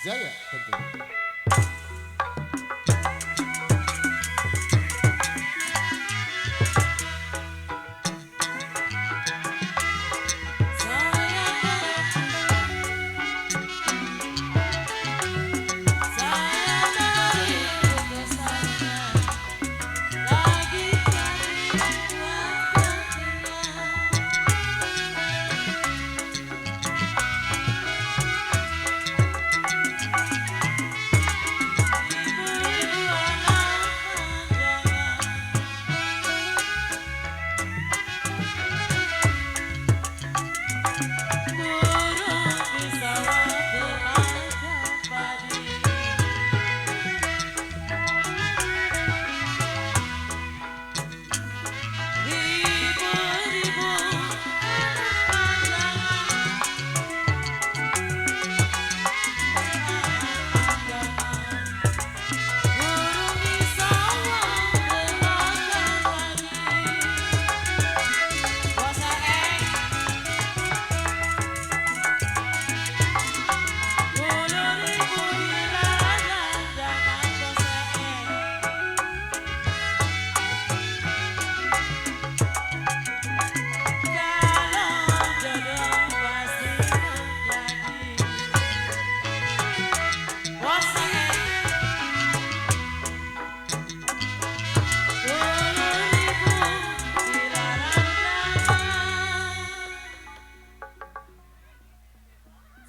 Jaya tentunya.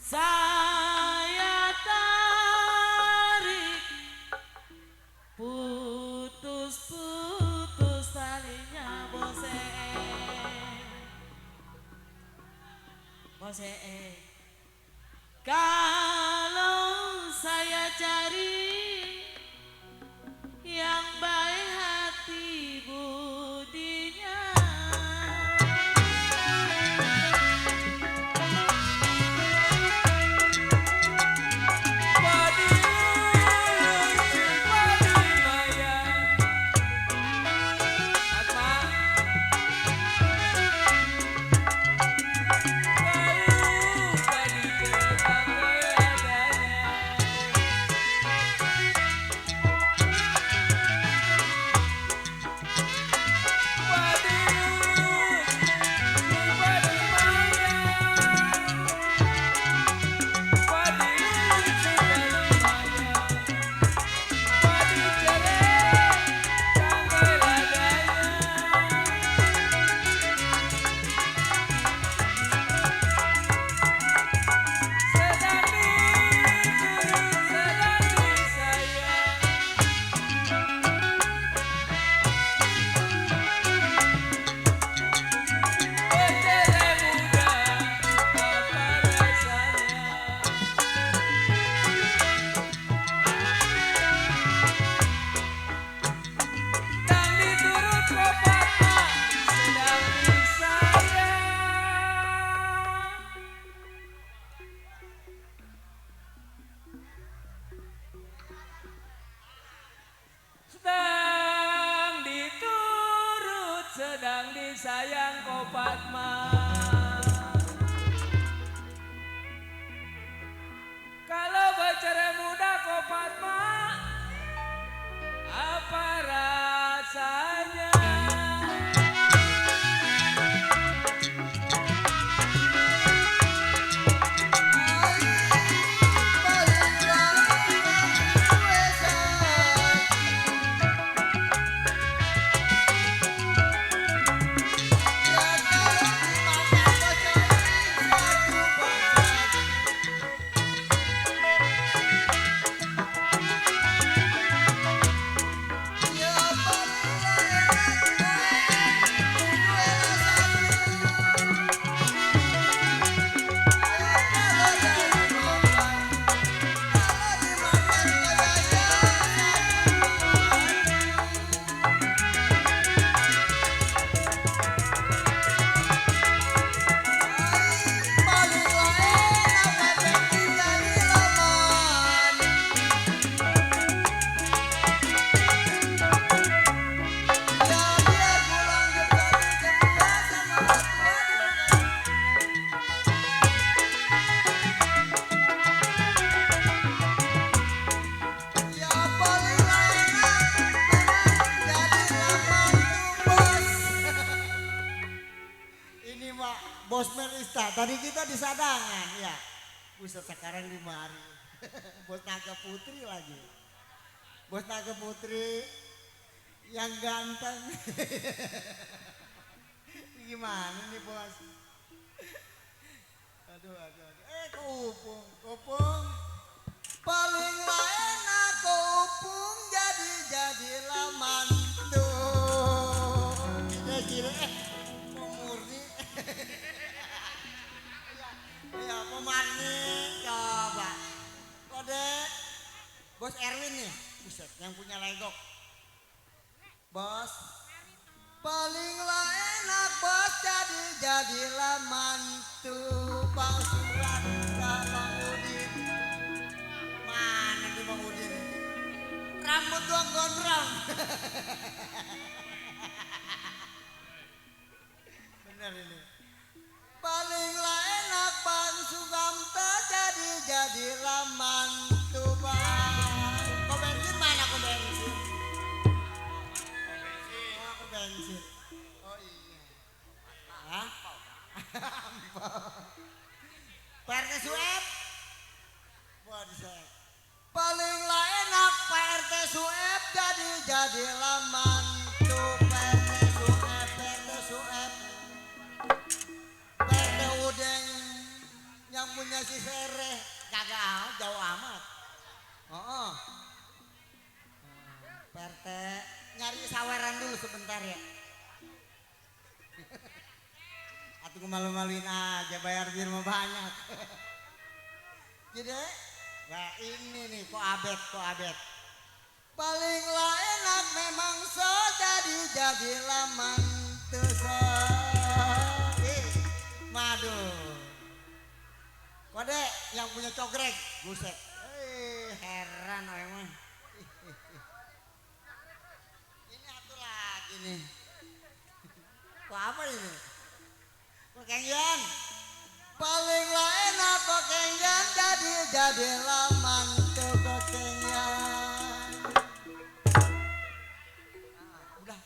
Saya tarik putus-putus talinya bose. Kalau saya cari yang baik hati budinya, sedang disayang kau Padma. Kalau bicara muda kau Padma, apa rasanya? sadangan ya. Buset sekarang di mari. Bos Naga Putri lagi. Bos Naga Putri yang ganteng. Gimana nih bos? Aduh. Kopung. Paling enak kopung jadilah mantu. Gile pemurni. Ya pemarni coba. Kode Bos Erwin nih, buset yang punya legok. Bos, palinglah enak bos jadilah mantu Bang Surat Bang Udin. Mana nih Bang Udin? Rambut doang gondrong. Bener ini. Palinglah enak Bang Sukamta jadilah mantu Bang. Kok bensin mana kok bensin? Oh bensin. Oh iya. Hah? Pak RT Sueb? Waduh. Palinglah enak Pak RT Sueb jadilah mantu Pak RT Sueb. Perde udeng yang punya si Sereh kagak jauh amat. Oh. Perte nyari saweran dulu sebentar ya. Atuh malu-maluin aja bayar bir mah banyak. Jadi, nah ini nih kok abet. Palinglah enak memang so jadilah mantu so. Waduh. Kode yang punya cogrek, buset. Heran emang. Ini satu lagi nih. Kok apa ini? Kok kengyan? Palinglah enak kok kengyan jadilah mantu kok kengyan. Udah.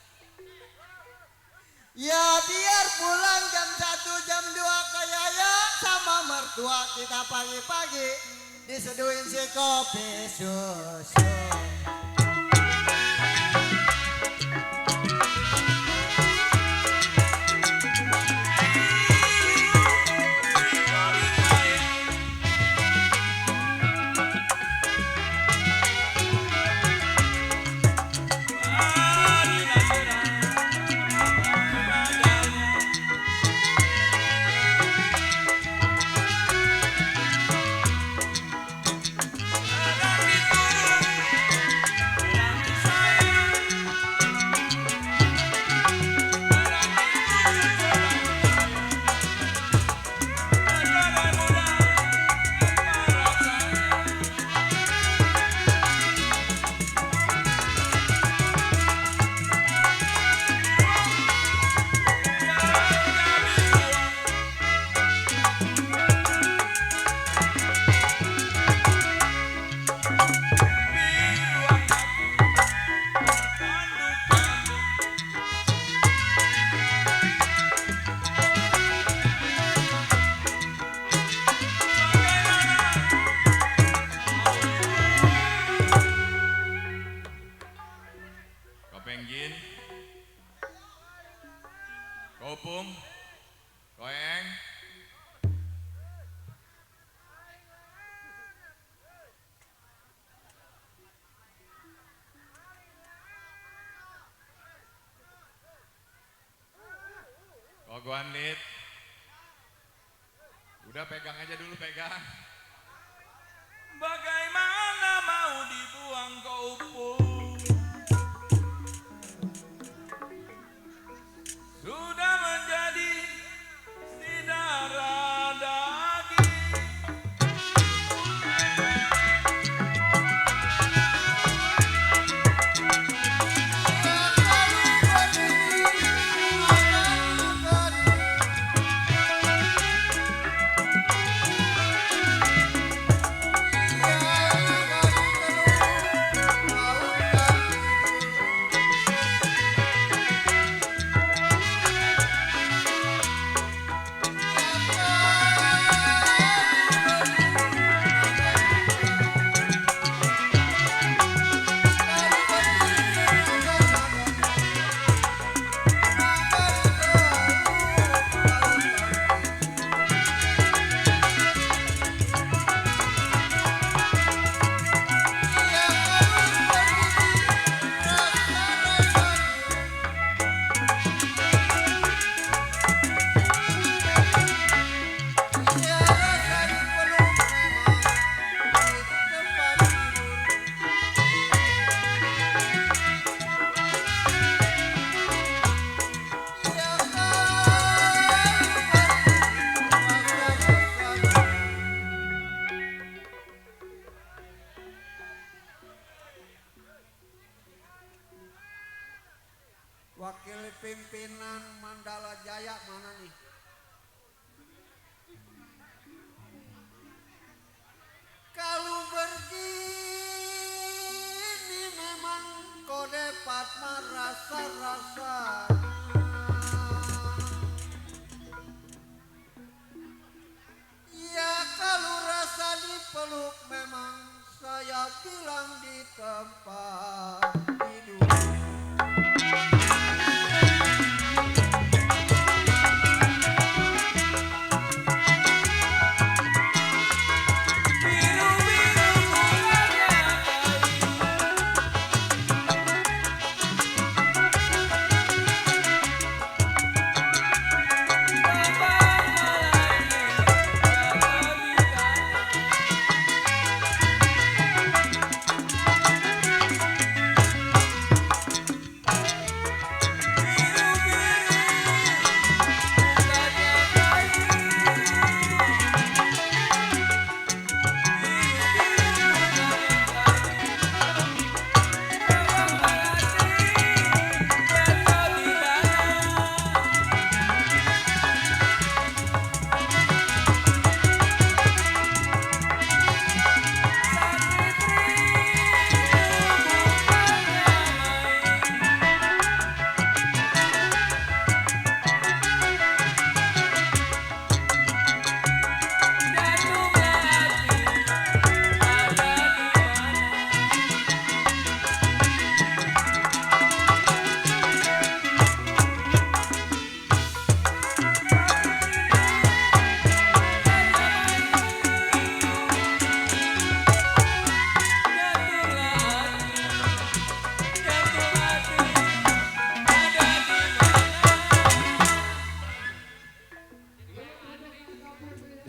Ya biar pulang jam 1 jam 2 kayak ya sama mertua kita pagi-pagi diseduhin si kopi susu. Kopung, Koeng, Kogoan Lid. Udah pegang aja dulu pegang. Bagaimana mau dibuang kopung? Sudah menjadi si darah daging. Wakil pimpinan Mandala Jaya mana nih? Kalau begini memang kode Padma rasa-rasa. Ya kalau rasa dipeluk memang saya bilang di tempat tidur.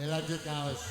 Lanjut kaos.